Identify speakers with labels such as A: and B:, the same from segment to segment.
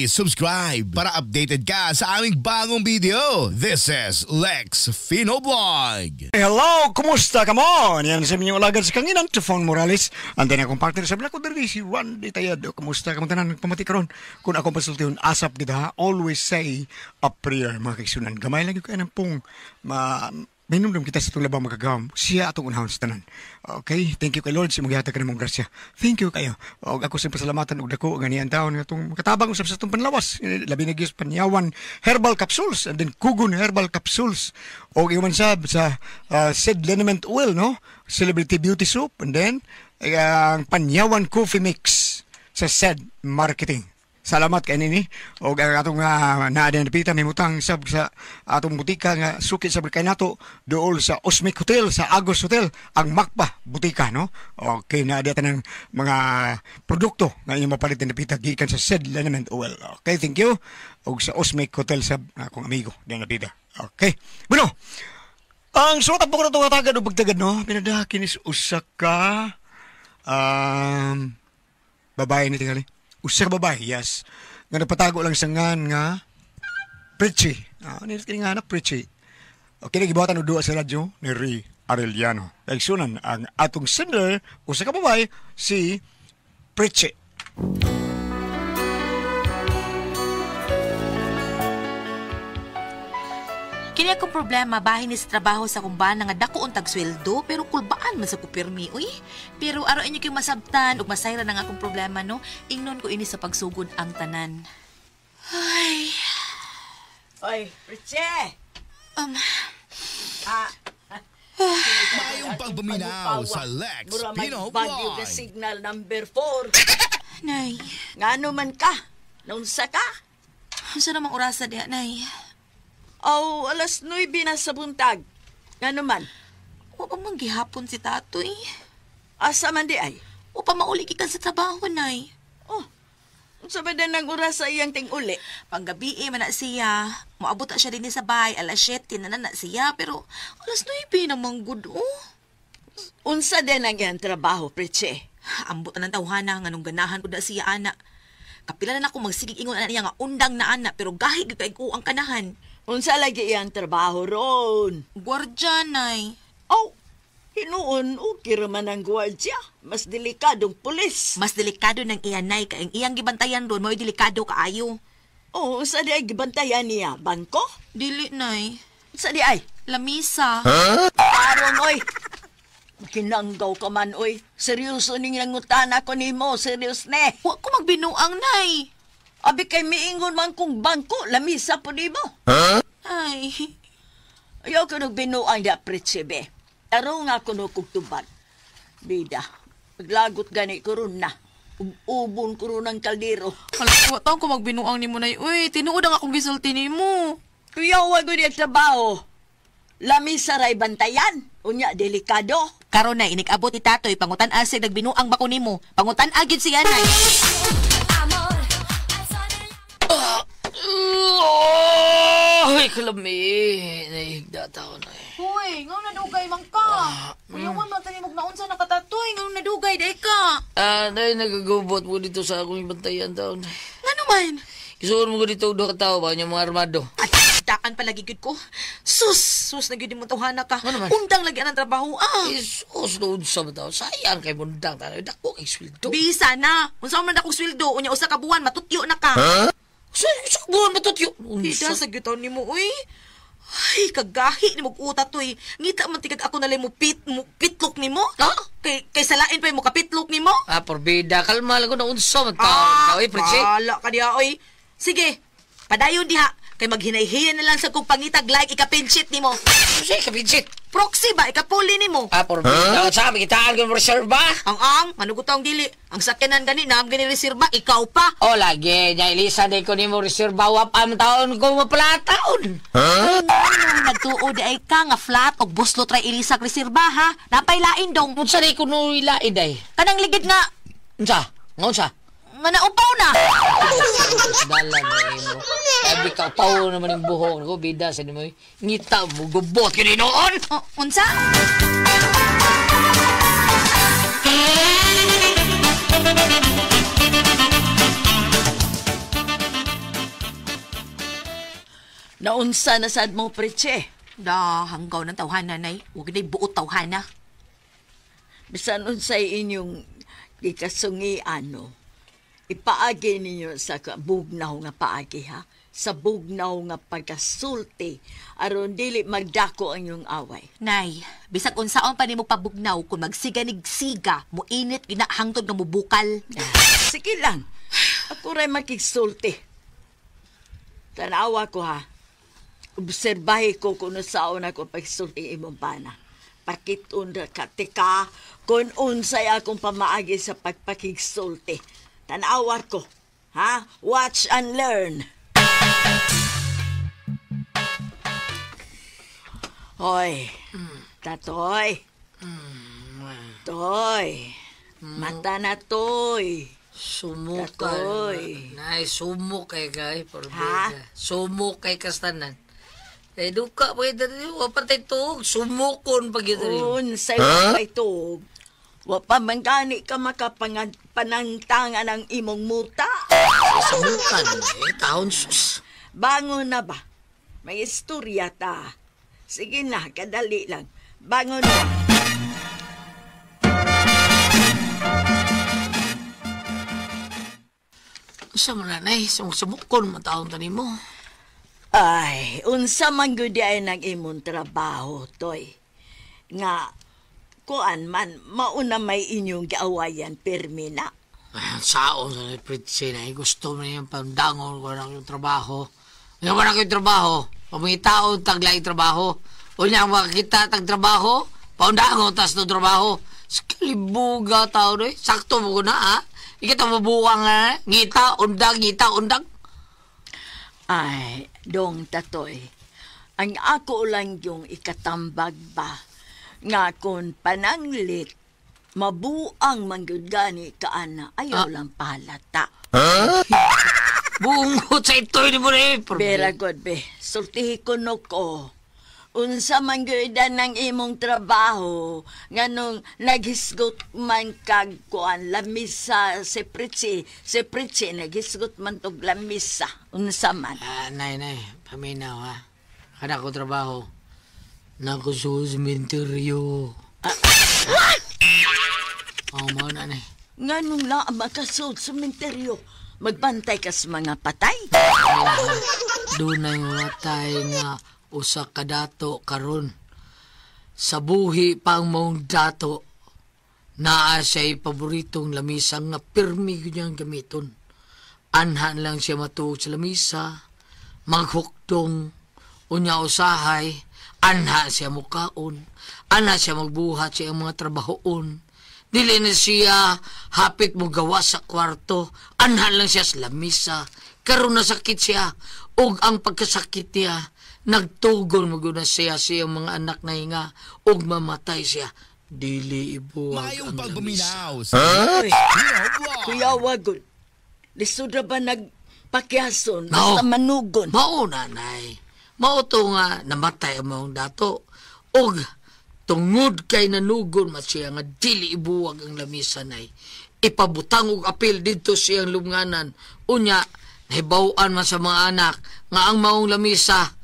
A: Please subscribe para updated ka sa aming bagong video. This is Lex Fino Vlog.
B: Hello! Kumusta ka mo? Yan sa inyong alagad sa kanginan, Tufon Morales. Andan akong partner sa bila ko diri si Randy Tayad. Kumusta ka mo tanan? Pamati karon. Kung akong pasultihon, asap gid ha. Always say a prayer, mga kaigsunan. Gamay lang gyud kay nang pong ma minumdum kita sa tulabang magagawam. Siya atong unahon sa tanan. Okay? Thank you kay Lord sa imong gihatag kanimong grasya. Thank you kayo. Og ako sa pasalamatan og dako nga niyang taon nga atong makatabang usab sa atong panlawas. Labi na gyud Panyawan Herbal Capsules and then Kugon Herbal Capsules. Og iwan sab sa Sid Liniment Oil, no? Celebrity Beauty Soap and then ang Panyawan Coffee Mix sa Sed Marketing. Salamat kay nini og ang atong naa din napita mimutang sab sa atong butika nga suki sa kay nato dool sa Osmic Hotel, sa Agos Hotel, ang Makpa butika, no? Okay, naa diha tanang mga produkto nga inyong mapalit din napita gikan sa Sed Liniment Oil. Okay, thank you. Og sa Osmic Hotel sab akong amigo diyan napita. Okay. Bueno, ang suot po ko na itong katagad o pagtagad, no? Pinadakin is usa ka babae ni tingali. Usa ka babae, yes. Nga nagpatago lang sa ngan nga Pritchie. Ano yung nga na Pritchie? Okay, nagibuhatan og duwa sa radyo ni Ray Arellano. Kaigsunan ang atong sender, usa ka babae, si Pritchie.
C: Kini akong problema bahin ni sa trabaho sa kumbana nga dako untag sweldo pero kulbaan man sa kupirmi uy. Pero aron inyo kayong masabtan ug masayra na nga akong problema, no. Ingnon ko ini sa pagsugod ang tanan. Ay.
D: Oy, Pritchie.
A: Mayong pagpaminaw sa Lex Pino
D: Vlog.
A: Vlog.
D: Signal number 4.
C: Nay,
D: Ngano man ka? Naunsa ka?
C: unsa namang orasa diha, Nay?
D: Oh, 9:00 na sa buntag. Ngano man?
C: Wa pa man gihapon si Tatoy.
D: Asa man di ay?
C: Wa pa mauli gikan sa trabaho, Nay.
D: Oh, unsa ba din ang oras sa iyang ting-uli?
C: Panggabi man na siya. Moabot na siya din sa bahay, 7:00 na na siya, pero 9:00 na man gud, oh.
D: Unsa din ang iyang trabaho, Pritchie?
C: Ambot na ng tawhana nga nung ganahan ko na siya, ana. Kapila na nako magsigig ingon ana niya nga undang na ana, pero gahi gyud kay ko ang kanahan.
D: Unsa lagi iyang trabaho ron?
C: Gwardya, Nay.
D: Oh, hinuon, okay raman ang gwardya. Mas delikadong pulis.
C: Mas delikado ng iyan, Nay, kay ang iyang gibantayan ron, mo'y delikado kaayo.
D: Oh, unsa di ay gibantayan niya? Bangko?
C: Dili, Nay.
D: Unsa di ay?
C: Lamisa.
D: Huh? Aron, oy. Kinanggaw ka man, oy. Seryoso ning nangutana ko nimo, serious ne.
C: Wa ko magbinuang, Nay.
D: Abi kay miingon man kung bangko, lamisa po nimo.
C: Huh? Ay.
D: Ayaw ko nagbinuang da, Pritchie. Taro nga ko no kog tubag. Bida, paglagot gani ko ron na. Ubon ko ron ang kaldero.
C: Hala, wa taon ko magbinuang nimo, Nay. Uy, tinuod ang akong gisulti nimo.
D: Kuya, wa ko niya trabaho. Lamisa ray bantayan. Unya, delikado.
C: Karon na, inikabot ni Tatoy, pangutan asig nagbinuang bako nimo. Pangutan agid siya, Nay.
E: Ay, kalami. Nahigda taon na eh.
C: Hoy, ngaw nadugay man ka. Uyawan man tani mo naunsa na katatoy, ngaw nadugay day ka.
E: Dahil nagagubot mo dito sa akong bantayan taon.
C: Ngano man?
E: Isuon mo dito duha ka tawo ba yung mga armado.
C: Ay, daan palagi gyud ko. Sus, sus na gyud mo tawhana ka.
E: Ano man?
C: Undang lagi ang trabaho ah.
E: Eh, sus, noon sa ba tao? Sayang kay mundang tayo. Dako kay sweldo.
C: Bisa na. Unsa man akong sweldo, unya usa ka buwan matutyo na ka.
E: Huh? Sa buwan matutyo.
C: Bida sa gyud nimo uy. Ay, kagahi ni mo uta toy. Ngita man tigag ako nalay mo pit mo pitlok nimo.
E: Ha?
C: Kay salain pa mo kapitlok nimo.
E: Ah, porbida kalma lang ko na unsa man taon. Oy, Pritchie.
C: Bala ka diha oy. Sige. Padayon diha kay maghinay-hinay na lang sa kong pangitag like ikapinchit nimo.
E: Sige, ikapinchit.
C: Proxy ba ikapuli nimo?
E: Ah, porbida. Huh? Sa kitaan ko reserva.
C: Ang manugot ang dili. Ang sakyanan gani na gani reserva ikaw pa.
E: Oh, lagi nya Elisa day ko nimo reserva wap am taon ko maplataon.
C: Huh? Nagtuo di ay ka nga flat og buslo try Elisa reserva ha. Napay lain dong.
E: Unsa day kuno ilain day?
C: Kanang ligid nga.
E: Unsa? Nga unsa?
C: Nga naupaw na.
E: Dala na imo. Sabi ka, upaw naman yung buhok ko, bida sa nimo. Ngita mo, gubot yun noon.
C: Oh, unsa?
D: Naunsa na sad mo, Pritche.
C: Da, hanggaw ng tawhana, nay. Huwag na'y buot tawhana.
D: Bisan unsay inyong gikasungian, no? Ipaagi ninyo sa bugnaw nga paagi, ha? Sa bugnaw nga pagkasulti, aron dili magdako ang inyong away.
C: Nay, bisag unsaon pa nimo pabugnaw kung magsiga nig siga, mo init gina hangtod nga mobukal.
D: Sige lang. Ako ray makigsulti. Tanawa ko, ha. Obserbahe ko kung saon ako pagsulti imong bana. Pakit-on ra ka, tika, kung unsay akong pamaagi sa pagpakigsulti. Tanawa ko. Ha? Watch and learn. Hoy, tatoy. Toy. Mata na, toy.
E: Sumuka.
D: Tatoy.
E: Nay, sumok kay kay.
D: Ha?
E: Sumok kay kastanan. Eh, duka pa kita dito. Wa pa tayo tuog. Sumukon pa kita dito.
D: Unsay huh? Kay tuog. Wa pa man gani ka makapanangtangan ang imong muta.
E: Sumukan. Eh, taon sus.
D: Bangon na ba? May istorya ta. Sige na, kadali lang. Bangon na.
E: Unsa man na, nay? Sumukon man taon tani mo.
D: Ay, unsa man gud ay nang imong trabaho, toy. Nga, kuan man, mauna may inyong giawayan pirmi na.
E: Ay, saon sa ni Pritzi na gusto mo niyang pandangon ko ng iyong trabaho. Nga ba na yung trabaho? Pamangitaon, taglaing trabaho. O niya ang makakita tag trabaho, paundangon tas no trabaho. Kalibuga tao eh. Sakto mo ko na ha. Ikita mabuwang nga. Ngita, undang, ngita, undang.
D: Ay, dong tatoy. Ang ako lang yung ikatambag ba, nga kung pananglit, mabuang man gyud gani ka ana, ayaw lang pahalata.
E: Bungot sa ito'y ni mo na eh.
D: Bera god be, sultihi ko no ko. Unsa man gyud ng imong trabaho, nganong naghisgot man kag kuan lamisa si Pritzi, si Pritzi naghisgot man tog lamisa. Unsa man?
E: Ah, nay, nay, paminaw ha. Kada ko trabaho. Nakusuo sa sementeryo. What? Oh, mao na, nay.
D: Nganong naa makasud sa sementeryo? Magbantay ka sa mga patay?
E: Dunay mamatay nga usa ka dato karon. Sa buhi pang maong dato, naa siya'y paboritong lamisa nga pirmi niyang gamiton. Anhan lang siya matuog sa lamisa, maghukdong, unya usahay, anha siya mukaon, anha siya magbuhat sa iyang mga trabahoon. Dili na siya hapit mo gawa sa kwarto, anhan lang siya sa lamisa. Karon nasakit siya, ug ang pagkasakit niya, nagtugon mo na siya sa iyang mga anak na hinga, ug mamatay siya. Dili ibuwag
A: Mayong
E: ang lamisa.
A: pagbuminaw sa Lex Fino Vlog.
D: Kuya wagod. Lisod ra ba nagpakyason
E: Mao.
D: basta manugon?
E: Mao nanay. Mao to nga namatay ang maong dato. Og tungod kay nanugon man siya nga dili ibuwag ang lamisa nay. Ipabutang og apil didto siyang lubnganan. Unya nahibaw-an man sa mga anak nga ang maong lamisa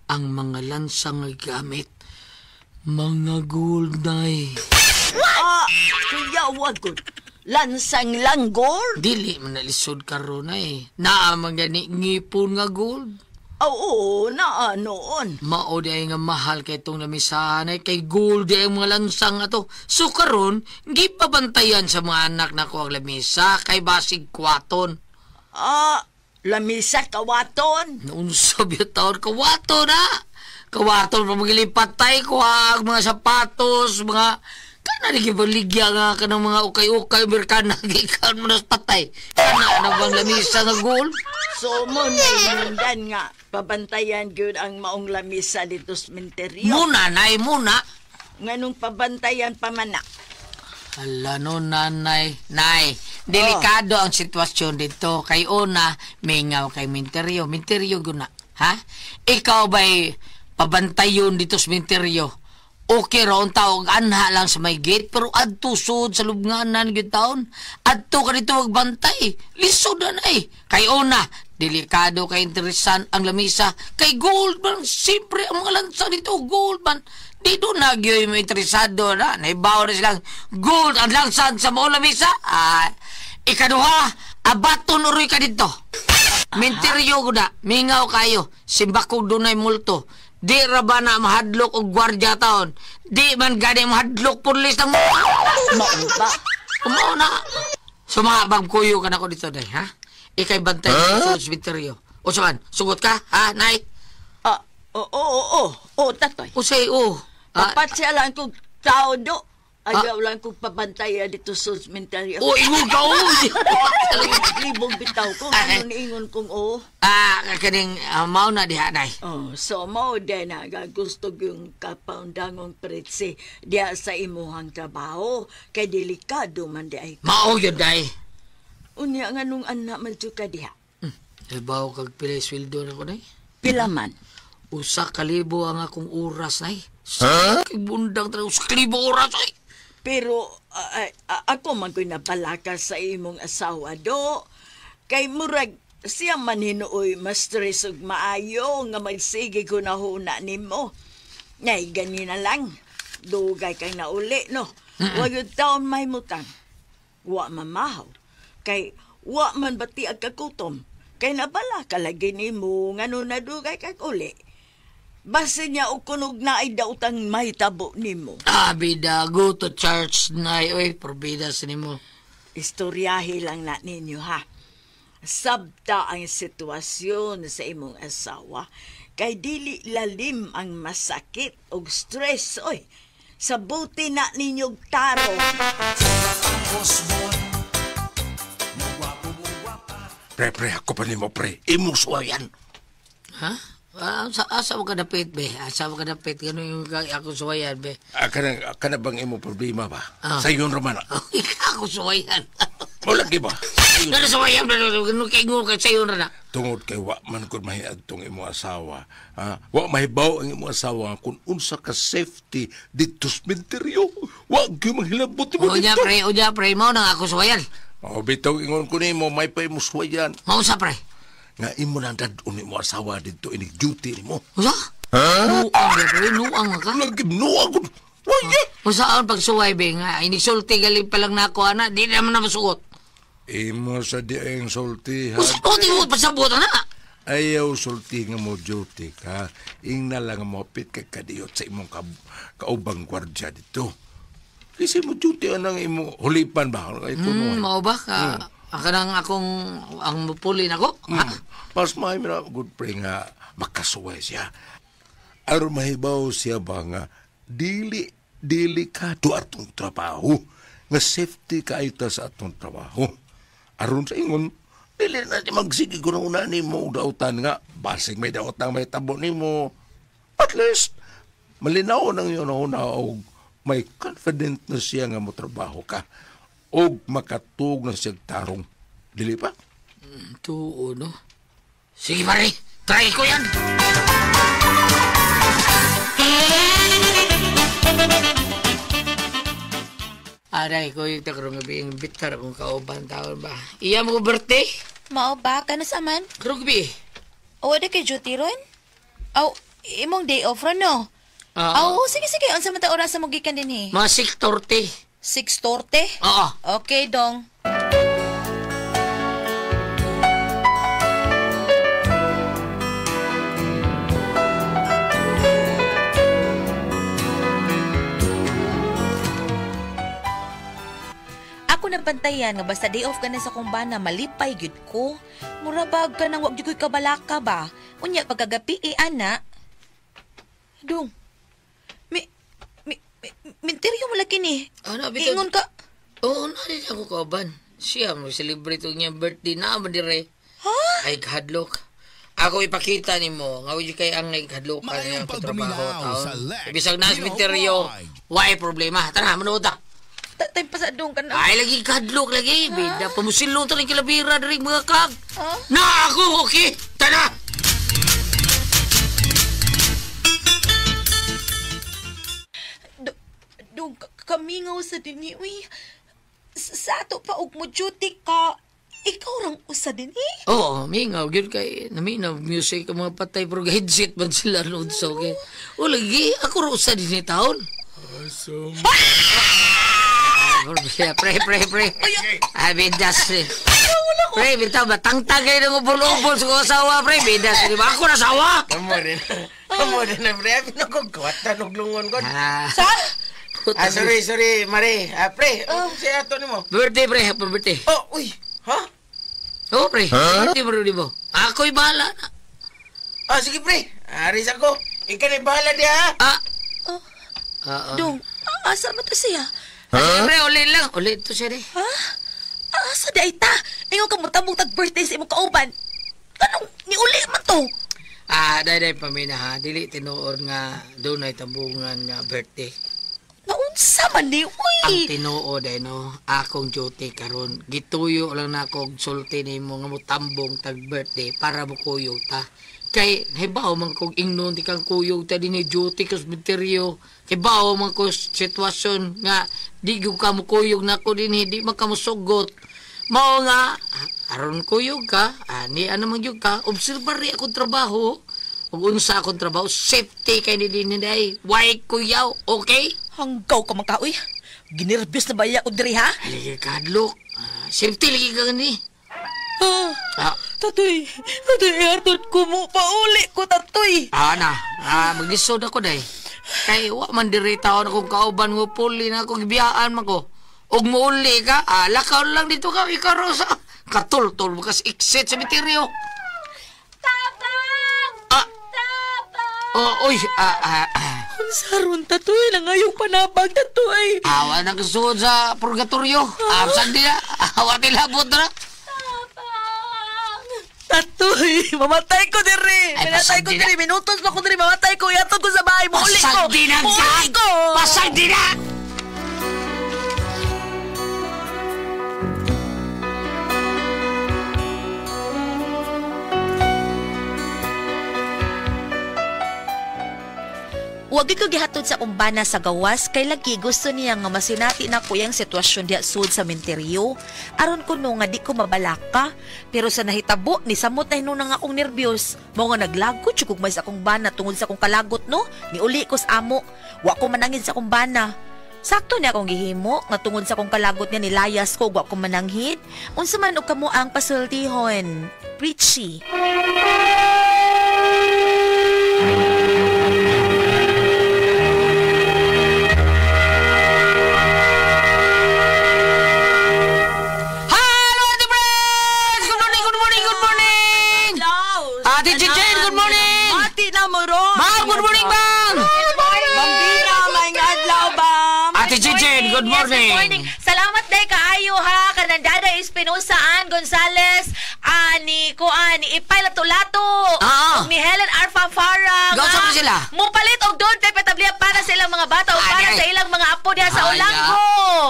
E: ang mga lansang nga gamit mga gold nay.
D: Ah, kuya wagod. Lansang langgol?
E: Dili man nalisod karon ay. Naa man gani ngipon nga gold.
D: Oo, naa noon.
E: Mao di ay nga mahal kay itong lamisahan ay kay gold di ay mga lansang ato. So karon, gipabantayan sa mga anak nako ang lamisa kay basig kwaton.
D: Ah, lamisa kawaton.
E: Naunsa biya taon kawaton na. Kawaton pa magilipat tay kuha ang mga sapatos, mga kana di gibaligya nga kanang mga ukay-ukay merkana gikan mo na sa patay. Kana na bang lamisa nga gold?
D: So mo na inundan nga pabantayan gyud ang maong lamisa dito sa sementeryo.
E: Muna nay muna.
D: Nganong pabantayan pa man na?
E: Ala no, nanay. Nay, delikado ang sitwasyon dito. Kay una, mingaw kay minteryo. Minteryo guna. Ha? Ikaw ba'y pabantayon dito sa minteryo? Okay ra unta og anha lang sa may gate pero adto sud sa lubnganan gyud taon. Adto ka dito magbantay. Lisod na nay. Kay una, delikado kay interesan ang lamisa. Kay gold man, siyempre ang mga lansa dito gold man. Dito na gyud mo interesado na. Naibaw na silang gold ang lansan sa mga lamisa. Ah, ikaduha, abaton uroy ka dito. Minteryo ko na, mingaw kayo, simbakog dunay multo. Di ra ba na mahadlok og gwardya taon? Di man gani mahadlok pulis ng
D: Mao ba?
E: Mao na. Sumabang kuyo ka na ko dito, day, ha? Ikay bantay sa cementerio. O saman, sugot ka, ha, nay?
D: Ah, oo, tatoy.
E: Usay, oo.
D: Papatsya lang kong tao do. Ayaw lang kong pabantayan dito sa cementerio.
E: Oo, ingon ka, oo.
D: Libog bitaw ko, ano niingon kong oo.
E: Ah, kaning mao na diha, nay.
D: Oh, so mao din na gusto yung kapaundangong pretsi diya sa imuhang trabaho. Kay delikado man di ay.
E: Mao yun, day.
D: Unya nga nung anak man ka diha.
E: Ibaw kag pila sweldo na ko, nay.
D: Pila man?
E: 1,000 ang akong oras, nay. Huh? Kay bundang talaga, 1,000 oras, ay.
D: Pero ako man ko'y napalaka sa imong asawa do. Kay murag siya man hinuoy mas stress ug maayo nga magsige ko na huna nimo. Nay, ganina lang. Dugay kay nauli, no? Wa gyud taon may mutang. Wa mamahaw. Kay wa man bati ag kagutom. Kay nabalaka lagi nimo ngano nadugay kag uli. Basta niya og kunog na ay dautang mahitabo nimo.
E: Ah, bida, go to church na. Uy, probida sa nimo.
D: Istoryahe lang na ninyo, ha? Sabta ang sitwasyon sa imong asawa. Kay dili lalim ang masakit og stress, oy. Sabuti na ninyong taro.
F: Pre, pre, ako pa nimo, pre. Imong suwayan.
E: Ha? Asa mo ka dapit, be? Asa mo ka dapit? Ganun yung ako suwayan, be.
F: Kana bang imong problema ba?
E: Ah.
F: Sa iyon, Romana.
E: Ako suwayan.
F: Wala ba?
E: Ano suwayan? Ganun kay ngu kay sayon na.
F: Tungod kay wa man kun mahiadtong imong asawa. Ha? Wa mahibaw ang imong asawa kung unsa ka safety dito sa cementerio. Wa gyud manghilabot mo
E: Unya,
F: dito.
E: pre. Unya, pre. Mao nang ako suwayan.
F: Oh, bitaw ingon ko nimo may pa imo suwayan.
E: Mao sa, pre.
F: Nga imo nang dad-on imo asawa dito inig duty nimo.
E: Usa? Huh? Nuang, pre. Nuang ka.
F: Lagi nuang ko. Wala.
E: Usaan pagsuway, be, nga. Inisulti galing pa lang na ako, ana. Di naman na masuot.
F: Imo sa di ang sulti ha.
E: Usa, di mo pasabot, ana.
F: Ayaw sulti nga mo duty ka. Ingna lang mo pit kay kadiyot sa imong kaubang gwardya dito. Kasi mo duty anang imo hulipan ba? Ay kuno.
E: Mao ba ka? Kanang akong ang mupulin ako?
F: Mas may na good pre nga makasuway siya. Aron mahibaw siya ba nga dili delikado atong trabaho. Nga safety kaita sa atong trabaho. Aron sa ingon, dili na di magsige kung una nimo dautan nga basig may daotang may tabo nimo. At least malinaw nang yun una og may confident na siya nga mo trabaho ka og makatug na siya tarong. Dili pa?
E: Tuo, no? Sige, pare. Try ko yan. Aray ko yung takarong gabi yung bitar kung kauban taon ba. Iya mo birthday?
C: Mao ba? Kano sa man?
E: Karong gabi.
C: O, wala kay duty ron? Aw, imong day off ron, no?
E: Oo.
C: Aw, sige, sige. Unsa man ta oras sa mo gikan din, eh?
E: Mga 6:30.
C: 6:30?
E: Oo.
C: Okay, dong. Ako nabantayan nga basta day off ka na sa kumbana, malipay gyud ko. Mura bag ka nang wag gyud ko'y kabalaka ba? Unya pagkagabi eh, ana. Dong. Minteryo mo lagi ni.
E: Ano, bitaw-
C: Ingon ka.
E: Oo, na rin ako kauban. Siya mo celebrate og niyang birthday na man dire.
C: Ha?
E: Ay kahadlok. Ako ipakita nimo nga wala kay ang nagkahadlok ka
A: Maayong
E: niya trabaho
A: pagduminaw sa
E: taon.
A: Lex
E: Bisag na
A: Pino
E: cementerio,
A: Vlog.
E: why problema? Tara, manood ta.
C: Tay pa sa dong ka na.
E: Ay lagi kahadlok lagi. Bida pamusilong ta rin kilabira diri mga kag.
C: Ha?
E: Na ako okay. Tara.
C: Kamingaw sa dinhi, uy. Sa ato pa og mo duty ka, ikaw rang usa dinhi.
E: Oo, mingaw gyud kay naminaw music ang mga patay pero headset man sila noon so okay. O lagi ako ra usa dinhi taon.
F: Awesome.
E: Pre, pre, pre. Ay, bidas. Pre, bitaw, batangtagay ng ubol-ubol sa asawa, pre. Bidas. Di ba? Ako na asawa.
G: Kamo rin. Kamo rin na, pre. Pinagkagkawatan og lungon ko.
E: Ah,
C: Sa?
G: Ah, sorry, sorry, Mare. Ah, pre, siya ato nimo.
E: Birthday, pre. Happy birthday.
G: Oh, uy. Ha?
E: Oo, pre. Birthday mo rin mo. Ako'y bahala na.
G: Ah, sige, pre. Aris ako. Ikaw na bahala diha, ha?
E: Ah.
C: Oh.
E: Oo.
C: Dong, asa man to siya?
E: Huh? Pre, ulit lang. Ulit to siya, eh.
C: Ha? Asa di ay ta? Ingon ka mo tabong tag-birthday sa imong kauban. Anong niuli man to?
E: Ah, day, pamina, ha. Dili tinuod nga doon ay tabungan nga birthday.
C: Naunsa man ni, uy.
E: Ang tinuod ay no, akong duty karon. Gituyo lang na ako og sulti nimo nga motambong tag birthday para mukuyog ta. Kay hibaw man kog ingnon di kang kuyog ta dinhi duty ko sa misteryo. Hibaw man ko sitwasyon nga di gyud ka mukuyog nako dinhi, di man ka mosugot. Mao nga aron kuyog ka, ani ano man gyud ka, obserbar ri akong trabaho. Ug unsa akong trabaho, safety kay ni dinhi day. Way kuyaw, okay?
C: Hanggaw ka man ka, uy. Ginerbyos na ba iya ko diri, ha?
E: Halika kadlok. Safety lagi ka ni.
C: Ah, Tatoy, tatoy, ihatod ko mo. Pauli ko, tatoy.
E: Na. Maglisod ako, day. Kay wa man diri taon akong kauban mo, puli na ako, gibiyaan man ko. Ug muuli ka, lakaw lang dito ka, ikaw rosa. Katultol, bakas exit sa misteryo.
C: Tabang! Tabang!
E: Oh, uy,
C: Unsa ron, tatoy, nangayong panabag, tatoy.
E: Awa na kasuod sa purgatorio. Saan di na? Awa tilabot na.
C: Tatoy, mamatay ko diri.
E: Ay,
C: Mamatay ko
E: pasag di na.
C: diri. Minutos pa ko diri. Mamatay ko. Ihatod ko sa bahay. Muuli ko.
E: Pasag di na,
C: Muuli
E: gag!
C: ko.
E: Pasag di na!
C: Wag ko gihatod sa umbana sa gawas kay lagi gusto niya nga masinati na ko yang sitwasyon diha sud sa menteryo. Aron kuno nga di ko mabalaka, pero sa nahitabo ni samot na hinunang akong nervyos. Mao nga naglagot jud kog may sa akong bana tungod sa akong kalagot no. Niuli ko sa amo. Wa ko manangid sa akong bana. Sakto niya akong gihimo nga tungod sa akong kalagot niya nilayas ko wa ko mananghid. Unsa man og kamo ang pasultihon? Preachy.
E: Hello, Ate Friends! Good morning, good morning, good morning! Ate Chichen, good morning!
D: Mati na mo ron!
E: Ma'am, good morning, ma'am!
D: Bambina, may adlaw, bam!
E: Ate Chichen, good morning!
C: Yes, good morning. Salamat day kaayo ha kanang Dada Espinosa, Ann Gonzales, ani kuan ni Ipay Latulato,
E: Ah.
C: ug ni Helen Arfa Farah.
E: Gausa mo sila?
C: Mupalit og Don Pepe Tablia para sa ilang mga bata o
E: Ah,
C: para
E: di ay.
C: sa ilang mga apo diha sa
E: Ah,
C: Olango.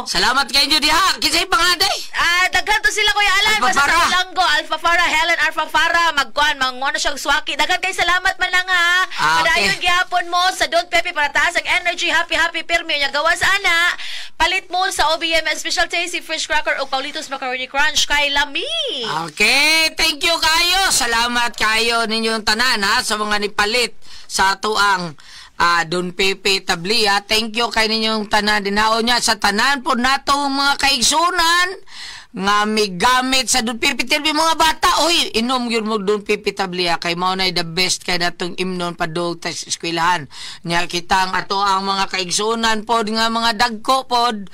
E: Salamat kayo diha. Kinsay pangaday?
C: Daghan to sila Kuya Alan
E: Alpha
C: basta sa
E: Farah.
C: Olango, Alpha Farah, Helen Alpha Farah, magkuan mangono siyang swaki. Daghan kay salamat man lang ha.
E: Ah, okay.
C: Padayon gihapon mo sa Don Pepe para taas ang energy, happy happy pirmi nya gawa sa ana. Palit mo sa OBM Special Tasty Fresh Cracker o Paulitos Macaroni Crunch kay Lami.
E: Okay, thank you kayo. Salamat kayo ninyong tanan ha sa mga nipalit sa atuang Don Pepe Tablia. Thank you kay ninyong tanan dinaon niya sa tanan po natong mga kaigsunan nga migamit sa Don Pepe Tablia mga bata. Oy, inom yun mo Don Pepe Tablia kay mao na the best kay natong imnon padulong ta sa eskwelahan. Nya kitang ato ang mga kaigsunan pod nga mga dagko pod.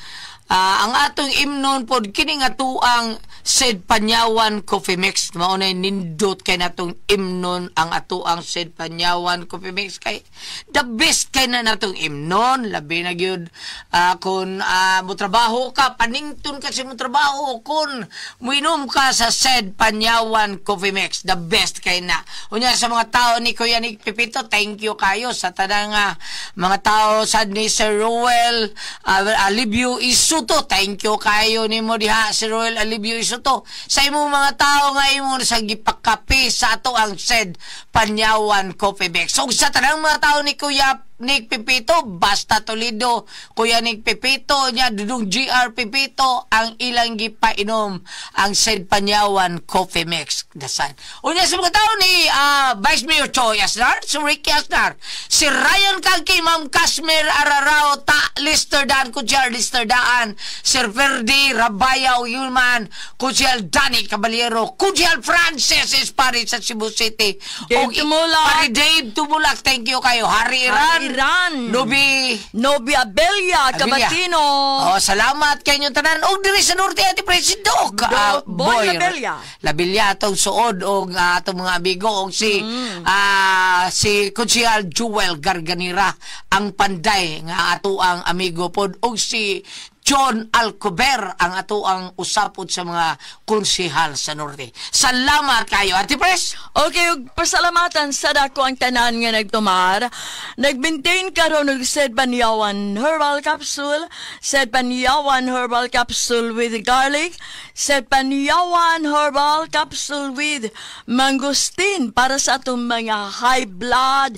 E: Ang atong imnon pod kini nga tuang Sid Panyawan Coffee Mix. Mao nay nindot kay natong imnon ang atuang Sid Panyawan Coffee Mix kay the best kay na natong imnon. Labi na gyud kung motrabaho ka, panington ka sa motrabaho kung muinom ka sa Sid Panyawan Coffee Mix, the best kay na. Unya sa mga tao ni Kuya Nick Pepito, thank you kayo sa tanang mga tao sa ni Sir Ruel Alibio Isuto. Thank you kayo nimo diha Sir Ruel Alibio Isuto sa imong mga tao nga imo sa gipakape sa ato ang Sid Panyawan Coffee Mix. So sa tanang mga tao ni Kuya Nick Pipito, Basta Toledo, Kuya Nick Pipito, nya Dudong GR Pipito, ang ilang gipainom ang Said Panyawan Coffee Mix. Dasan. Unya sa mga tao ni Vice Mayor Choi Asnar, si Ricky Asnar, si Ryan Kangki, Ma'am Kashmir Ararao, Ta Lister Daan, Kudyar Lister Daan, Sir Ferdi Rabayaw Yulman, Kudyal Danny Caballero, Kudyal Francis Espari sa Cebu City.
D: Dave Tumulak.
E: Pare Dave Tumulak, thank you kayo. Harry Iran.
D: Harry Iran.
E: Nubi
D: Nobi Abella, Cabatino.
E: Oh, salamat kay inyong tanan. Og diri sa Norte ati President Doc.
D: Boy Labella.
E: Labella atong suod og atong mga amigo og si si Konsyal Jewel Garganira ang panday nga ato ang amigo pod og si John Alcober ang ato ang usapod sa mga konsehal sa Norte. Salamat kayo, Ate Pres.
D: Okay, ug pasalamatan sa dako ang tanan nga nagtumar. Nag-maintain karon og Said Banyawan Herbal Capsule, Said Banyawan Herbal Capsule with garlic, Said Banyawan Herbal Capsule with mangosteen para sa atong mga high blood,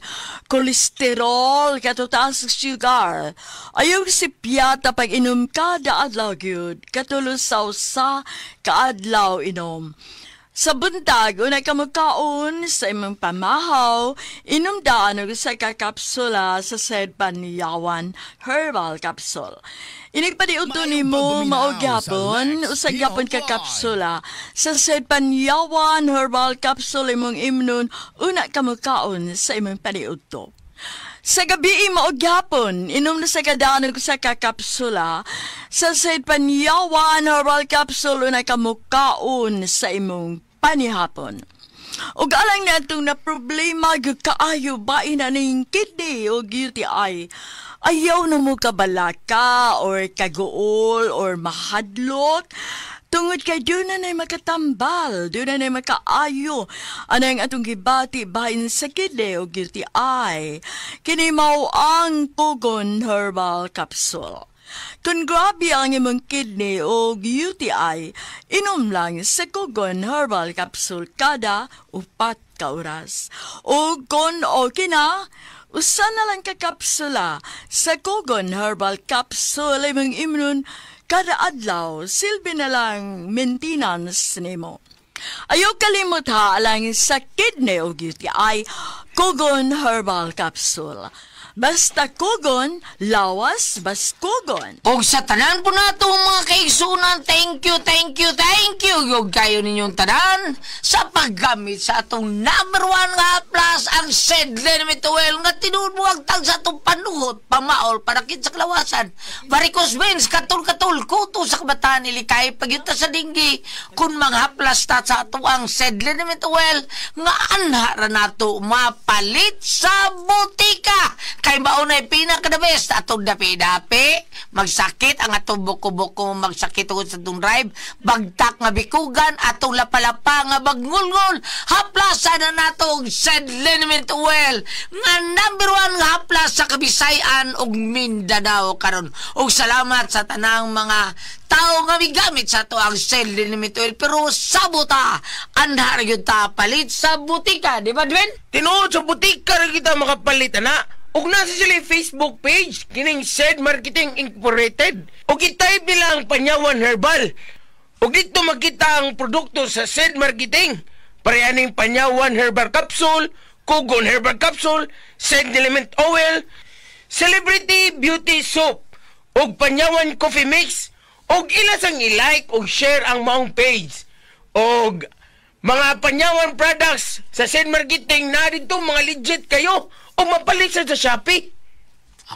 D: cholesterol, katotaas sugar. Ayaw si piyata pag inom kada adlaw gyud, katulo sa usa ka adlaw inom. Sa buntag, una ka mukaon sa imong pamahaw, inom daan og usa ka kapsula sa Said Banyawan Herbal Capsule. Inigpadiuto
A: Maayong
D: nimo
A: pagduminaw
D: mao
A: sa
D: gyapon,
A: Lex
D: usa gyapon ka
A: Pinoy.
D: Kapsula sa Said Banyawan Herbal Capsule imong imnon una ka mukaon sa imong paniudto. Sa gabi mao gyapon, inom na sa kadaan og usa ka kapsula sa Said Panyawan Herbal Capsule una ka mukaon sa imong panihapon. Ug alang natong na problema gyud kaayo bain na ning kidney o UTI. Ayaw na mo kabalaka or kaguol or mahadlok. Tungod kay doon na na'y makatambal, doon na na'y makaayo. Anang atong gibati bahin sa kidney o UTI. Kini mao ang Kugon Herbal Capsule. Kung grabe ang imong kidney o UTI, inom lang sa Kugon Herbal Capsule kada 4 ka oras. O kung okay na, usa na lang ka kapsula sa Kugon Herbal Capsule imong imnon kada adlaw, silbi na lang maintenance nimo. Ayaw kalimot ha alang sa kidney o UTI, Kugon Herbal Capsule. Basta kugon, lawas, bas kugon.
E: Og sa tanan po nato mga kaigsunan, thank you, thank you, thank you. Yug kayo ninyong tanan sa paggamit sa atong number one nga plus ang Sedlen Mituel nga tinuod mo ang tag sa atong panuhot, pamaol, panakit sa kalawasan. Varicose veins, katul-katul, kuto sa kabataan, ilikay, pagyunta sa dinggi, kung manghaplas ta sa ato ang Sedlen Mituel, nga anha ra nato mapalit sa butika. Kay maunay pinaka the best atong dapi-dapi, magsakit ang atong buko-buko, magsakit tungod sa atong drive, bagtak nga bikugan, atong lapalapa nga bagngulngol, haplasan na nato og Said Liniment Oil nga number one nga haplas sa Kabisayan ug Mindanao karon. Ug salamat sa tanang mga tao nga migamit sa ato ang Said Liniment Oil, pero sabota anha ra gyud ta palit sa butika, di ba, Dwayne?
G: Tinuod sa butika ra kita makapalit ana. Ug nasa sila yung Facebook page kining Said Marketing Incorporated. Ug i-type nila ang Panyawan Herbal. Ug dito makita ang produkto sa Said Marketing. Parehaning Panyawan Herbal Capsule, Kugon Herbal Capsule, Said Element Oil, Celebrity Beauty Soap, ug Panyawan Coffee Mix, ug ila sang i-like ug share ang maong page. Og mga Panyawan products sa Said Marketing na dito mga legit kayo o mapalit sa Shopee.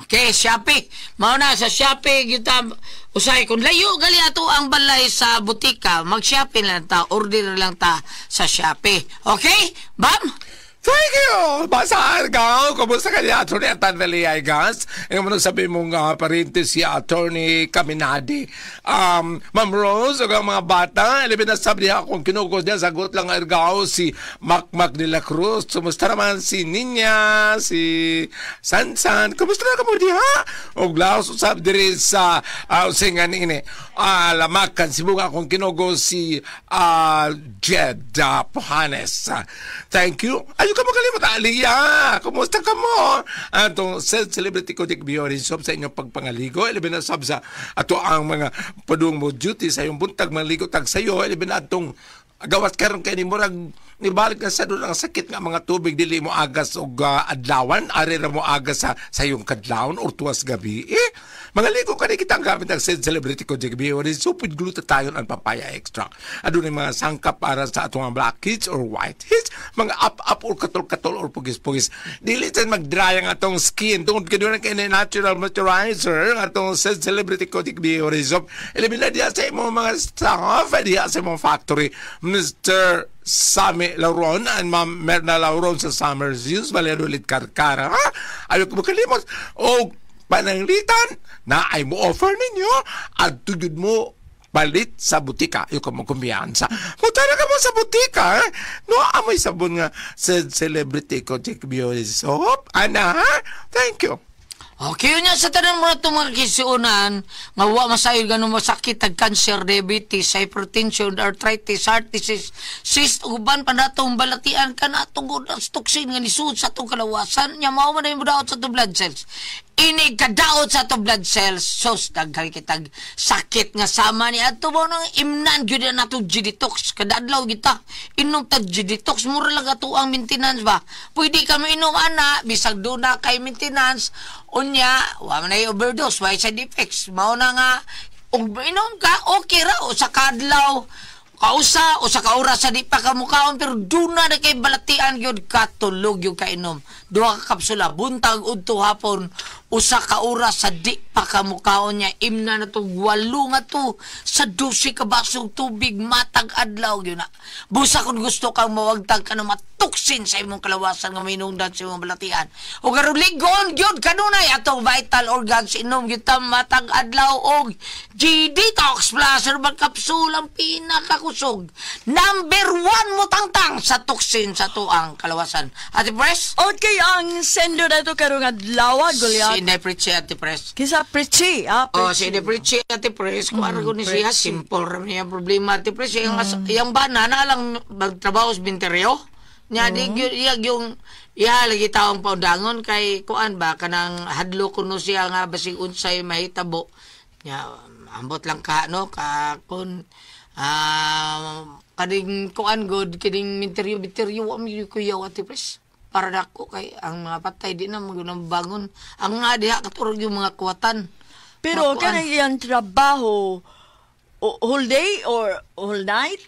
E: Okay, Shopee. Mao na sa Shopee gyud ta usay kung layo gali ato ang balay sa butika, mag-Shopee lang ta, order lang ta sa Shopee. Okay? Bam?
F: Thank you! Basta ka, kumusta ka niya, Atty. Atandali, guys? Ang mo sabi mong parente si Attorney Caminadi. Ma'am Rose, ug ang mga bata, ilabi na sabi niya akong kinugos niya, sagot lang ergao si Macmac de la Cruz. Kumusta naman si Ninya, si Sansan? Kumusta na kamo diha? Og laos usab diri sa singan ini. Lamakan sibuga akong kinugos si Jed Pohanes. Thank you. Ayo. Ayaw ka makalimot, Aliyah. Kumusta ka mo? Atong Celebrity Kojik Biori Shop sa inyong pagpangaligo. Ilabi na sab sa ato ang mga padung mo duty sa iyong buntag maligo tag sayo. Ilabi na atong gawas karon kay ni murag nibalik na sa doon ang sakit nga mga tubig dili mo agas og adlawan ari ra mo agas sa iyong kadlawon or tuwas gabi eh. Mangaligo kani kita ang gamit ang Celebrity Kojik Biori Supid glutathione and papaya extract. Adunay mga sangkap para sa atong black kids or white kids, mga up-up or katol-katol or pugis-pugis. Dili sad mag-dry ang atong skin tungod kay dunay kay natural moisturizer atong Celebrity Kojik Biori Soap. Ilabi na diya sa imong mga staff diya sa imong factory, Mr. Sami Lauron and Ma'am Merna Lauron sa Summer's Use, Valladolid, Karkara. Ayaw ko makalimot. O pananglitan na ay mo offer ninyo at tugod mo palit sa butika. Ayaw ka mo kumpiyansa. Mutara ka mo sa butika. Eh? No, amoy sabon nga sa Celebrity Kojik Beauty Soap. Ana, ha? Thank you.
E: Okay, yun yan sa tanan mo na itong mga kisiunan, nga wa masayod ganun masakit, tag cancer, diabetes, hypertension, arthritis, heart disease, cyst, uban pa natong balatian ka na atong toxin nga nisud sa atong kalawasan, nya mao man na yung daot sa atong blood cells. Ini kadaot sa atong blood cells, sos, daghan kitag sakit nga sama ni ato mo nang imnan gyud na natong G-detox, kadadlaw kita, inom tag G-detox, mura lang ato ang maintenance ba? Pwede ka mo inom ana, bisag duna kay maintenance, unya, wa man ay overdose, wa side effects. Mao na nga, ug inom ka, okay ra, o sa kadlaw, kausa, o sa kaoras sa di pa ka mukaon, pero duna na kay balatian gyud katulog yung kainom. Duha ka kapsula, buntag udto hapon, usa ka oras sa di pa ka mukaon niya, imna na to, 8 nga to, sa 12 ka basong tubig, matag adlaw gyud na. Busa kung gusto kang mawagtag ka na matuksin sa imong kalawasan nga minungdan sa imong balatian. O karon ligon gyud kanunay atong vital organs, inom gyud ta matag adlaw og G-Detox Plus herbal capsule ang pinakakusog. Number 1 mo tangtang sa toksin sa tuang kalawasan. Ate Pres?
D: Okay, ang sendo na ito karong adlaw, Goliath.
E: Si Inday Pritchie, Ate Pres.
D: Kisa Pritchie, ah,
E: Oh, si Inday Pritchie, Ate Pres. Kung ano ko ni siya, simple ra niya problema, Ate Pres. Yung bana na lang magtrabaho sa binteryo. Nya di gyud yung iya lagi taong paundangon kay kuan ba kanang hadlo kuno siya nga basig unsay mahitabo. Nya ambot lang ka no ka kun kaning kuan god kining minteryo wa mi kuyaw Ate Pres. Para dako kay ang mga patay di na magunang bangon. Ang nga diha katurog yung mga kuwatan.
D: Pero kanang iyang trabaho whole day or whole night?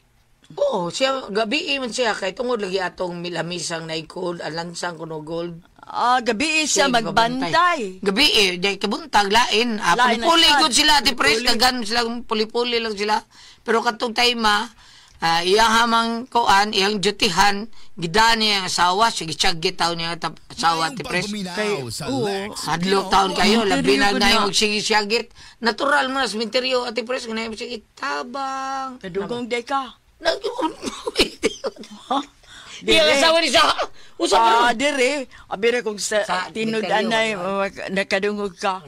E: Oo, siya gabi man siya kay tungod lagi atong milamisang naikod, alansang kuno gold.
D: Ah, gabi siya magbantay.
E: Gabi day kabuntag lain. Puli-puli gud sila Ate Pres, daghan sila puli-puli lang sila. Pero katong time iyang hamang kuan, iyang dutihan, gidaan niya ang asawa, sige tiyagi taon niya asawa Ate Pres.
D: Kay
E: hadlok taon kayo, labi na na yung magsige-siyagit. Natural mo na sa minteryo Ate Pres, ganyan magsige tabang.
D: Kadugong day ka.
E: Iya asawa ni siya. Usa pa ron.
D: Dire. Abira kung sa tinud-anay nakadungog ka.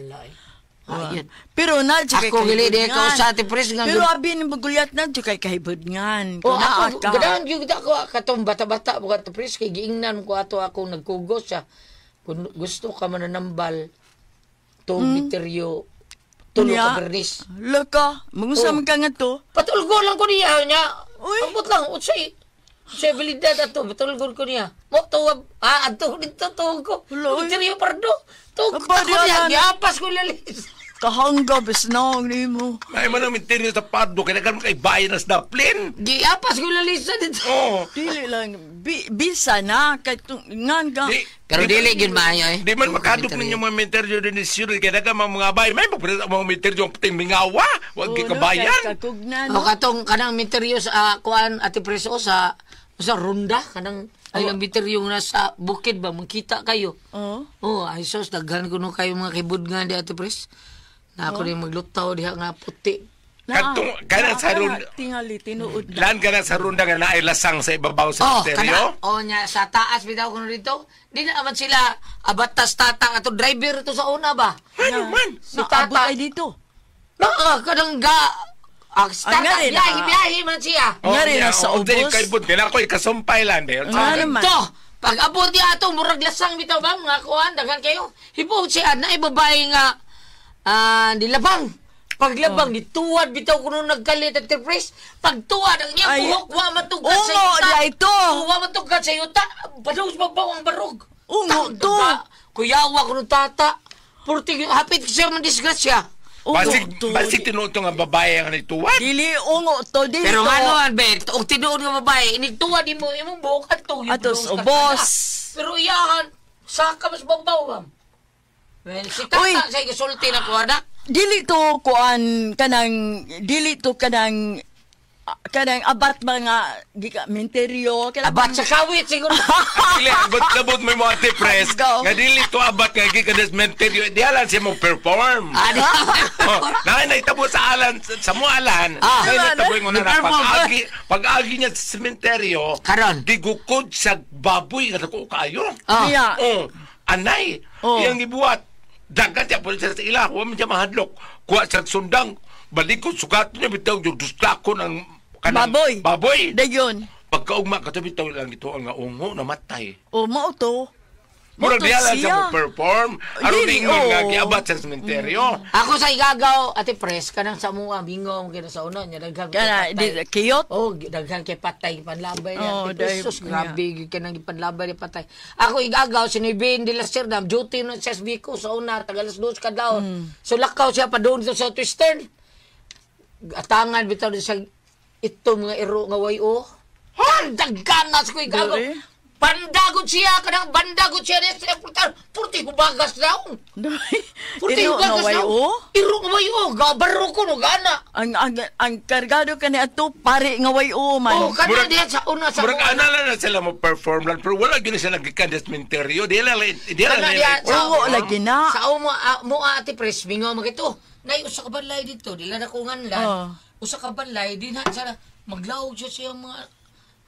D: Pero na kay
E: ako gili di ka sa Ate Pres nga.
D: Pero abi ni magulyat na kay kahibudngan.
E: Oh, ako ganahan gyud ako katong bata-bata mo Ate Pres kay giingnan ko ato akong nagkugos siya. Kung gusto ka mananambal tong misteryo tulo ka bernis.
D: Laka, mangusa man ka nga to.
E: Patulgo lang ko niya nya. Ambot lang unsay sibilidad ato patulgon ko niya. Mo to adto dito tuog ko. Misteryo pardo. Tuog ko niya giapas ko lalis.
D: Kahangga bisnong nimo.
F: May man ang misteryo sa pardo kay nagkan kay bayan na sa plane.
E: Giapas ko lalis sa dito.
F: Oh.
D: Dili lang bisa na kay ngan ka.
E: Pero dili gyud maayo eh.
F: Di man makadop ninyo mga misteryo din ni sir kay nagkan mga bay may magpres ang mga misteryo ang puting mingawa, wag kay kabayan.
E: O katong kanang misteryo sa kuan Ate Preso sa runda kanang ay ang misteryo nga sa bukid ba makita kayo.
D: Oo.
E: Oh, ay sos daghan kuno kayo mga kibudngan di Ate Pres. Na ako rin maglutaw diha nga puti.
F: Katong kana sa runda
D: tingali tinuod.
F: Lan kana sa runda nga naay lasang sa ibabaw sa misteryo.
E: Oh, nya sa taas bitaw kuno dito. Di na man sila abatas tata ato driver to sa una ba.
F: Ano man?
E: Si tata
D: ay dito.
E: Naa kanang ga tata biyahe man siya.
D: Ngari na sa ubos.
F: Kay bud kay ako ikasumpay lang de.
D: Nga naman.
E: To. Pag abot niya ato, murag lasang bitaw ba, mga kuan, daghan kayo. Hibuot siya, na babae nga, nilabang. Paglabang, nituwad bitaw kuno nagkalit at press. Pagtuwad, ang iyang
D: Ay,
E: buhok, wa matugad sa
D: ungo,
E: yuta.
D: di ito.
E: Wa matugad sa yuta. Badong sa babaw ang barog.
D: Ungo to.
E: Kuyawa kuno tata. Purti, hapit siya man disgrasya.
D: Ungo
F: Basig,
D: to.
F: basig tinuod to nga babae ang nituwad.
D: Dili ungo to, dili
E: Pero
D: to.
E: nga no, Albert, og tinuod nga babae, inigtuwad nimo imong buhok adto yung
D: Ato
E: buhok
D: sa
E: sa
D: ubos.
E: kada. Pero iyahan, saka mas babaw, ma'am. Well, si tata
D: Uy.
E: sa ikasulti na ko, anak.
D: Dili to kuan kanang dili to kanang kanang abat mga gika menteryo kanang
E: Abat sa kawit, siguro.
F: Dili, abot labot may mga tipres.
D: Go.
F: Nga dili to abat nga gikan des menteryo. Di alan siya mo perform.
E: Ano?
F: Oh, na naitabo sa alan sa mo alan. Na naitabo yung una na
E: Ni-perform.
F: pag-agi niya sa sementeryo.
E: Karon.
F: Gigukod sa baboy nga dako kaayo.
E: Ah.
D: Iya.
F: Oh, anay.
D: Oh.
F: Iyang gibuhat. Dagat siya po siya sa ila, huwag man siya mahadlok. Kuha siya sundang, balikod, sugat niya bitaw yung duslako ng kanang
D: Baboy.
F: Baboy.
D: Dayon.
F: Pagkaugma ka bitaw lang ito ang nga ungo namatay.
D: O mao to. Mao
F: Murag
D: to
F: diya lang siya
D: siya.
F: mo perform. Aron
D: Dili,
F: ingon nga
D: oo.
F: giabat sa sementeryo.
E: Ako sa igagaw, ate pres, kanang sa mga bingo, kina sa una, niya daghan kay
D: Kana
E: patay.
D: di kiyot.
E: Oh, daghan kay patay panlabay niya.
D: Oh,
E: Ate Pres,
D: dahil-
E: sus, grabe, gyud kanang gipanlabay ni patay. Ako igagaw, sinibin de la Serna, duty na sa SB ko sa una, taga alas 2 kadlawon. So lakaw siya pa doon sa Southwestern. Atangan bitaw din sa ito mga iro nga wayo. Han, dagganas ko igagaw.
D: Dili.
E: Bandagot siya, kanang bandagot siya niya sa pultar. Purti hubagas daw. Purti
D: Iro nga
E: hubagas daw.
D: wayo.
E: Iro nga wayo. Gabaro ko no gana.
D: Ang kargado kani ato pare nga wayo man.
E: Oh, kana
F: Murag-
E: diha sa una sa
F: Murag
E: una.
F: ana lang na sila mo perform lang pero wala gyud sila gikan sa sementeryo. Di lang di lang
E: Kana diha sa
D: Oo, lagi na.
E: Sa mo mo ate pres mingo magito. Nay usa ka balay dito, dila na ko nganlan.
D: Oh.
E: Usa ka balay din ha sana maglaog siya sa iyang mga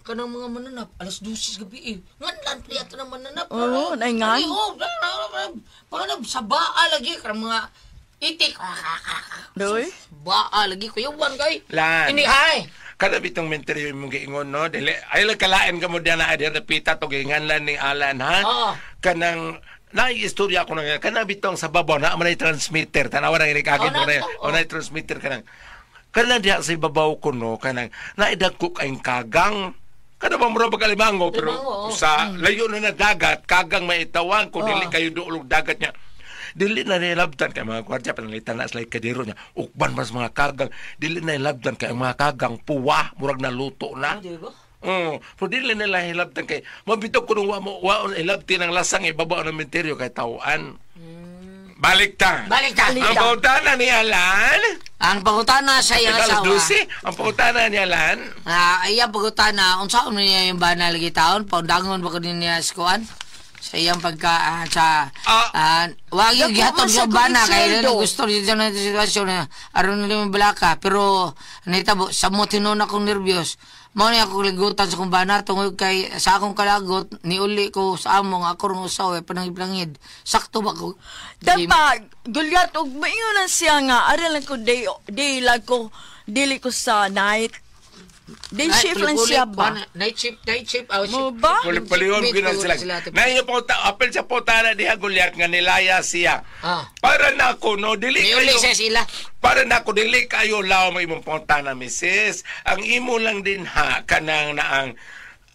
E: kanang mga mananap alas 12 sa gabi eh. Nganlan pa yata ng mananap.
D: Oo, nay ngan.
E: Ay, oh, panganap sa baa lagi kanang mga itik.
D: Doy.
E: Baa lagi kuyawan kay.
F: Lan.
E: Ini ay.
F: Kada bitong menteryo imong giingon no, dili ay lang kalain ka mo diyan na diyan pita to giinganlan ni Alan ha.
E: Oo.
F: Kanang naay istorya ko na kanang bitong sa babaw na man ay transmitter tanawa na ini kagid
E: Oh,
F: mo na
E: nato,
F: oh, naay transmitter kanang kanang diha sa ibabaw ko no kanang naidagko kayong kagang kada ba mura pagkalimango pero
E: Limango, oo.
F: sa layo na na dagat kagang maitawan ko dili kayo duolog dagat niya dili na nilabtan kay mga gwardya pananglitan na sila kadiro niya ukban mas mga kagang dili na nilabtan kay ang mga kagang puwa murag naluto na.
E: Di ba?
F: Pero dili nila hilabtan kay mabitaw ko nung wa mo wa hilabti ng lasang ibabaw ng menteryo kay tawaan. Balik ta.
E: Balik ta.
F: Ang pautana ni Alan.
E: Ang pangutana sa iyang
F: Alas
E: asawa.
F: 12, ang pautana ni Alan.
E: Ah, iya pagutana, unsaon niya yung banal lagi taon, paundangon ba ko niya sa kuan? Sa iyang pagka sa wag yung
D: Dako
E: gihatod
D: man
E: sa
D: sa
E: bana kay
D: kong sweldo.
E: gusto niya na sitwasyon na aron nila yung balaka pero nitabo sa mo tinuon akong nervyos mao ni ako ligutan sa kong bana tungod kay sa akong kalagot niuli ko sa amo nga ako rong usaw eh, panangid sakto ba ko?
D: Dapat gulyat og maingon lang siya nga ari lang ko day day lang ko dili ko sa night. Day
E: Ay,
D: shift lang
E: puli-puli,
D: siya ba?
E: kuan, night shift, night shift, oh,
D: Mo
E: shift.
D: ba?
F: Puli-pulion
E: Wait,
F: ko na
E: wait,
F: sila.
E: sila, ate.
F: Naiyo po, apel sa pautana diha Goliath nga nilaya siya.
E: Ah.
F: Para na ako, no, dili
E: Niuli
F: kayo.
E: siya sila.
F: Para na ako, dili kayo law mo imong pautana, misis. Ang imo lang din ha, kanang naang,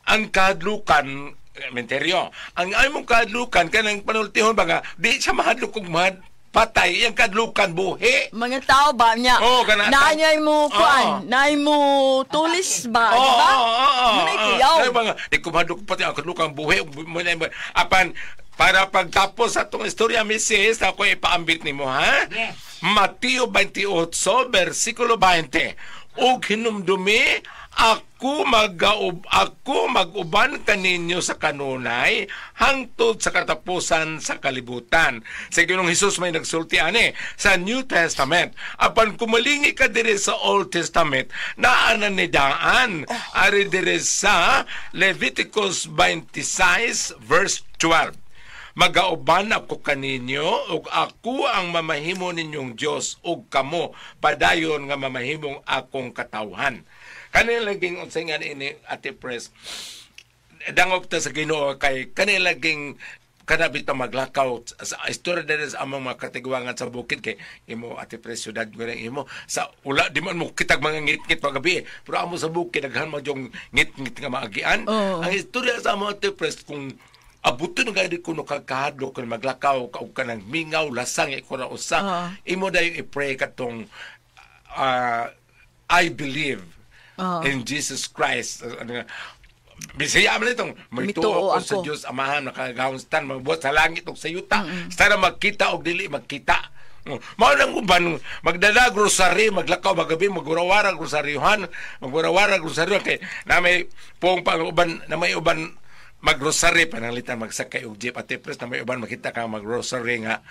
F: ang kadlukan, menteryo, ang imong kadlukan, kanang panultihon ba nga, di siya mahadlok kung mahad, patay, iyang kadlukan buhi.
D: Mga tao ba niya?
F: Oo, kana-
D: Naanyay mo
F: Oo.
D: kuan, naay mo tulis ba, di ba?
F: Oo,
D: Muna'y kuyaw.
F: Ay, mga, di ko mahadlok pati ang kadlukang buhi. Muna, apan, para pagtapos sa atong istorya, misis, ako ipaambit nimo ha?
E: Yes.
F: Mateo 28, versikulo 20. Ug hinumdumi, ako mag-uban kaninyo sa kanunay hangtod sa katapusan sa kalibutan. Sa Ginoong Hesus may nagsulti ani sa New Testament. Apan kumalingi ka diri sa Old Testament, naa na ni daan ari diri sa Leviticus 26 verse 12. Magauban ako kaninyo ug ako ang mamahimo ninyong Dios ug kamo padayon nga mamahimong akong katawhan. Kanila laging unsay nga ini Ate Pres. Dangop ta sa Ginoo kay kanila ging kana bitaw maglakaw sa istorya diri sa among mga katigwangan sa bukid kay imo ate pre syudad ko rin imo sa ula di man mo kitag mga ngit-ngit pagabi pero amo sa bukid daghan man yung ngit-ngit nga maagian. Ang istorya sa amo ate pres kung abuton nga di kuno kagkahadlok kung maglakaw ka og kanang mingaw lasang iko ra usa imo dayon i-pray katong I believe in Jesus Christ. Ano nga, Bisaya man itong may
D: Mituo
F: tuo ko sa
D: ako.
F: Diyos Amahan nakagahon stan magbuhat sa langit ug sa yuta. Sana magkita og dili magkita. Mao nang uban magdala grocery maglakaw magabi magwarawarag rosaryohan magwarawarag rosaryo kay na may pong pang uban na may uban maggrocery pananglitan magsakay og jeep ate pres na may uban makita ka maggrocery nga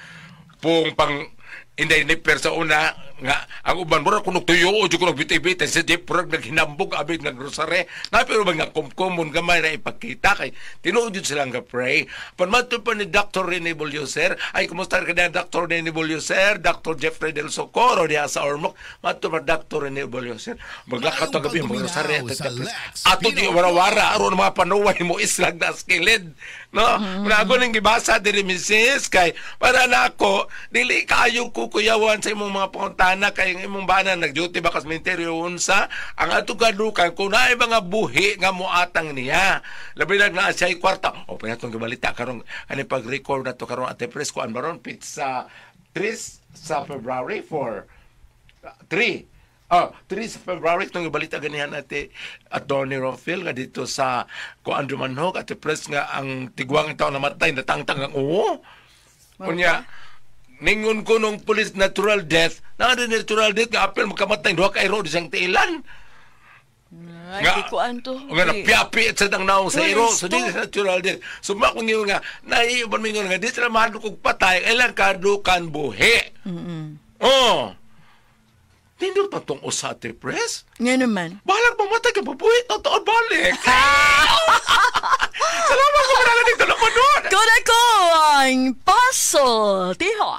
F: pong pang inday ni sa una nga ang uban mura kuno tuyo o jud kuno bitay-bitay sa jeep murag naghinambog abig naggrocery na pero ba nga kumkumon gamay ra ipakita kay tinuod jud silang ga pray pan mato pa ni Dr. Rene Bolyoser. Ay, kumusta ka na Dr. Rene Bolyoser, Dr. Jeffrey Del Socorro diha sa Ormoc? Mato pa Dr. Rene Bolyoser maglakaw ta gabi
A: Maayong
F: maggrocery
A: pagduminaw sa Lex
F: ato di
A: Pino
F: warawara aron mga panuway mo islag na skilid no. Mm-hmm. Ako ning gibasa diri misis kay para nako dili kaayo kukuyawan sa imong mga pangutana kay ang imong bana nag-duty ba kas menteryo unsa ang ato kadukan kung naay mga buhi nga moatang niya labi lang naa siya kwarta o pinatong gibalita karon ani pag-record nato karon ate press kuan baron pizza 3 sa February 4 3. Oh, 3 sa February itong balita ganihan ate Attorney Rofil nga dito sa Kuan Dumanhog ate press nga ang tigwang tao namatay natangtang ang oo. Unya ningon ko nung police natural death, na natural death nga apel magkamatay duha ka iro di siyang tiilan.
D: Ay, di ko anto.
F: Nga napiapi at sa dang naong sa iro. So,
D: Tulisto.
F: di sa natural death. So, makong ngingon nga, naiiban mingon nga, di sila mahadlok og patay, ilang kadukan buhi. Oh. Nindot pa tong usa ate press.
D: Nga naman.
F: Balag mamatay ka, pabuhi, totoo balik. Salamat ko marami dito na.
D: Kuna ko ang puzzle. Tiho.